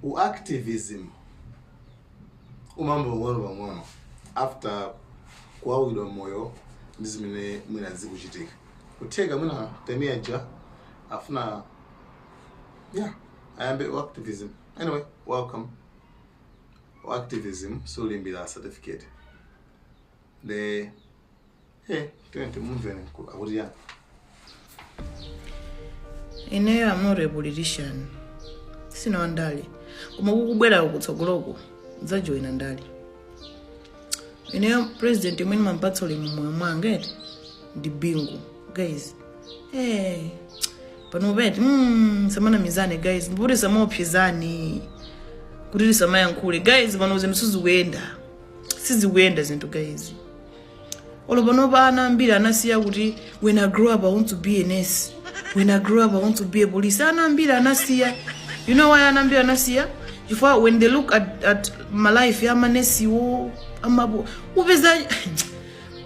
Uactivism umayamba pang'ono pang'ono after kuwawidwa moyo ndi zimene mwina zikuchitika. Kutheka mwina Tamia Ja afuna, yeah, ayambe uactivism. Anyway, welcome. Uactivism sulimbira certificate. The hey, tiyeni timumveni akuti yani. Ineyo am not a politician, sine wandale, koma kukubwera kutsogoloko ndidzajoyina ndale. Ineyo president imene ndimampatsa ulemu moyo mwanga eti ndi Bingu, guys. Hey, pano peti samanamizane guys, mbuti samaopsezani kuti tisamayankhule, guys. Pano zinthu sizikuyenda, sizikuyenda zinthu, guys. Olo panopa ana ambiri anasiya kuti "When I grow up, I want to be a nurse. When I grow up, I want to be a police." Ana ambiri anasiya. You know why ana ambiri anasiya? Chifukwa when they look at ma life ya manesiwo, amapo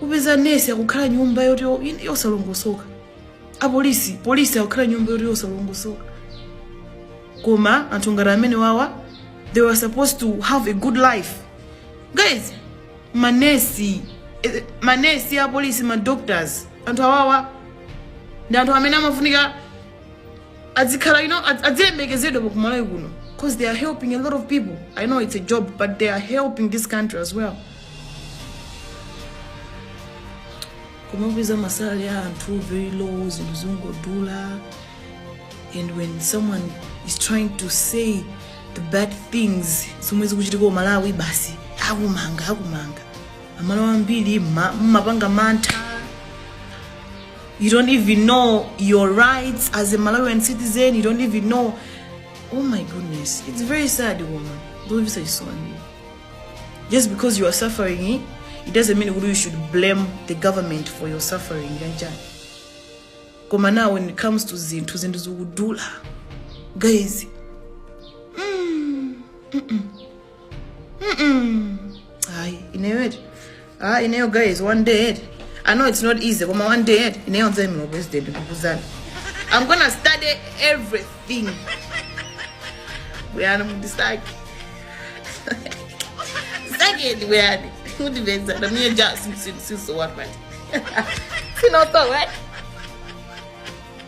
upeza nesi akukhala nyumba yoti yosalongosoka, apolisi, polisi akukhala nyumba yoti yosalongosoka. Koma anthu ngati amene wawa, they were supposed to have a good life, guys. Manesi, manesi, apolisi, ma doctors, anthu awawa ndi anthu amene amafunika adzikhala adzilemekezedwa pa kumalawi kuno, because they are helping a lot of people. I know it's a job, but they are helping this country as well. Koma upeza ma salary a anthu very low, zinthu zingodula, and when someone is trying to say the bad things zomwe zikuchitika ku Malawi, basi akumanga, akumanga. Amalawi ambiri mmapanga mantha. You don't even know your rights as a Malawian citizen. You don't even know. Oh my goodness, it's very sad, woman. Zomvetsa chisoni. Just because you are suffering, it doesn't mean kuti you should blame the government for your suffering, yanjani. Koma now when it comes to zinthu, zinthu zikudula, guys. Hayi, ineyo eti, ah, ineyo guys, one day eti, I know it's not easy, koma one day eti ineyo ndzayimira president. Ndikuzani, I'm gonna study everything. Buyani mundisake sakeni, buyani mundipeza namiye ja sisowapati sinosowa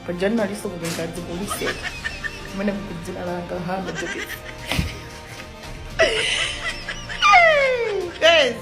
pajani naliso kubengadzi polisi kumene kukudzina langa hama jokesi. Guys,